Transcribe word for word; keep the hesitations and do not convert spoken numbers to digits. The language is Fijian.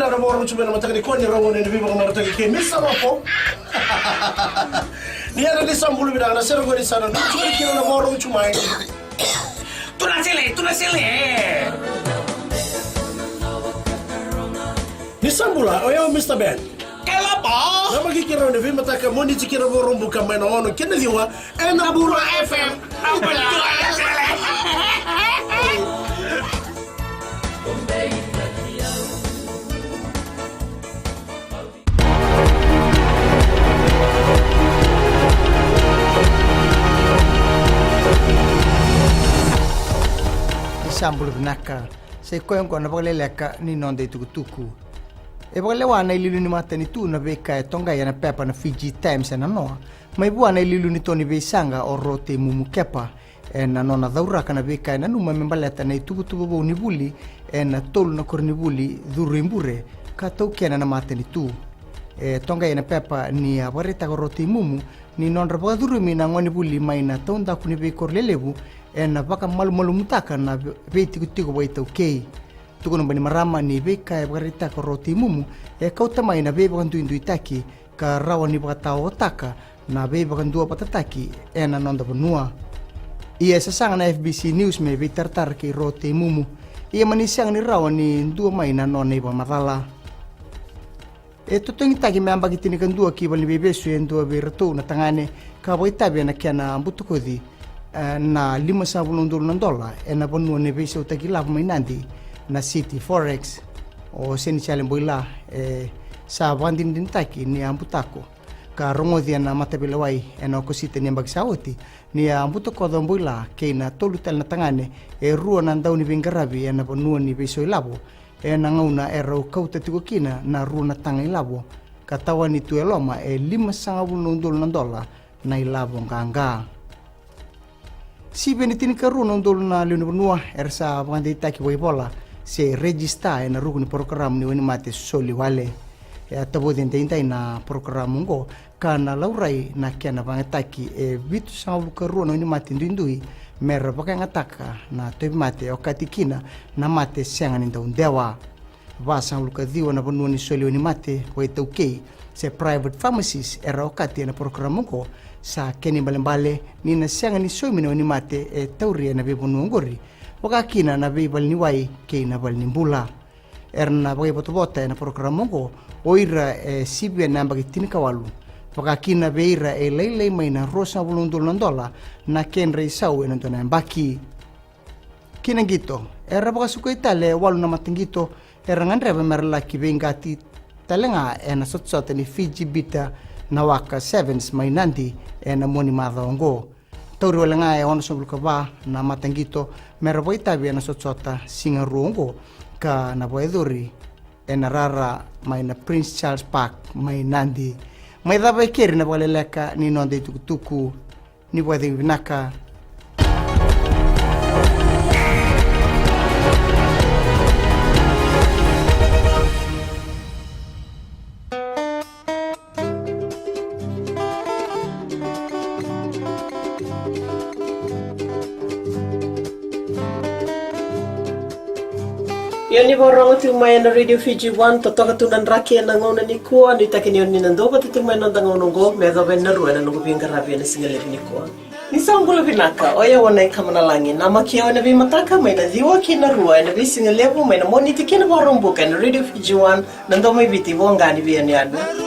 Na Vakaraubuka mai na mataka nikua ni rogo ni veivakamarataki kei Misa Lopo. Ni yadra ni sa bula vinaka na sere qori sa na nucu kina na Vakaraubuka mai. Tuna sele, tuna sele. Ni sa bula, o yau Mista Ben. Kalaba. Na maki kira ni veimataka Moniti kina Vakaraubuka mai na ono kina ciwa. Ena Bula F M. Na Bula F M. Ni sa bula vinaka. Sa i koya oqo na vakaleleka ni noda itukutuku. E vakalewa na iliuliu ni matanitu na veika e toqai ena pepa na Fiji Times ena noa. Mai vua na iliuliu ni to ni veisaqa o Ro Teimumu Kepa ena nona cauraka na veika e nanuma me baleta na ituvatuva vou ni vuli ena tolu na koronivuli curu i bure ka taukena na matanitu. E toqai ena pepa ni a vakaraitaka o Ro Teimumu ni nodra vakacurumi na gonevuli mai na taudaku ni veikoro lelevu ena vakamalumalumutaka na veitikotiko vakaitaukei. Tukuna o Bainimarama ni veika e vakaraitaka o Ro Teimumu e kauta mai na veivakaduiduitaki ka rawa ni vakataotaka na veivakaduavatataki ena noda vanua. Ia e sasaga na F B C News me veitaratara kei Ro Teimumu, ia mani sega ni rawa ni dua mai na nona ivakamacala. E totogitaki me yabaki tinikadua ki valeniveivesu e dua vei iratou na tagane ka vakaitavi ena kena butakoci, eh, na limasagavulu na udolu na dola ena vanua ni veisautaki lavo mai Nadi, na City Forex. O Senisiale Boila e sa vakadinadinataki ni a butako ka rogoci ena mataveilewai ena Okosita ni yabaki sa oti ni a butakoca o Boila kei na tolu tale na tagane e rua na dauniveiqaravi ena vanua ni veisau ilavo ena gauna erau kauta tiko kina na rua na taga ilavo ka tawani tu e loma e limasagavulu na udolu na dola na ilavo qaqa. Sivia ni tinikarua na udolu na lewe ni vanua era sa vakadeitaki vakaivola se rejista ena ruku ni porokaramu ni wainimate soli wale. E a tavoci edaidai na porokaramu oqo ka na laurai na kena vakayagataki e vitusagavulu ka rua na wainimate duidui me ra vakayagataka na tauvimate, okati kina na mate sega ni dau dewa. Vasagavulu ka ciwa na vanua ni soli wainimate vakaitaukei se private pharmacies era okati ena porokaramu oqo. Sa kena ibalebale ni na sega ni saumi na wainimate e tauri ena veivanua oqori, vaka kina na veivaleniwai kei na valenibula. Era na vakaivotavota ena porokaramu oqo o ira e sivia na yabaki tinikawalu, vaka kina vei ira e lailai mai na ruasagavulu na udolu na dola na kedra isau ena dua na yabaki. Ki na qito, era vakasukai tale e walu na mataqito era gadreva me ra laki veiqati tale ga ena sotasota ni Fiji Bitter na Waka Sevens mai Nadi ena mua ni macawa oqo. Tauri wale ga e onosagavulu ka va na mataqito me ra vakaitavi ena sotasota siga rua oqo ka na vakayacori ena rara mai na Prince Charles Park mai Nadi. Mai cava e keri na vakaleleka ni noda itukutuku. Ni vakacegu vinaka. Ia ni vakarorogo tiko mai ena Radio Fiji One, totoka tu na draki ena gauna nikua. Nuitaki ni o ni na dau vata tiko mai ena noda gauna oqo me yacova e na rua ena noqu veiqaravi ena siga levu nikua. Ni sa bula vinaka, o yau o Nai Kamanalagi, namaki au ena veimataka mai na ciwa ki na rua ena veisiga levu mai na Moniti ki na Vakaraubuka ena Radio Fiji One, na domo i Viti, voqa ni veiyanuyanu.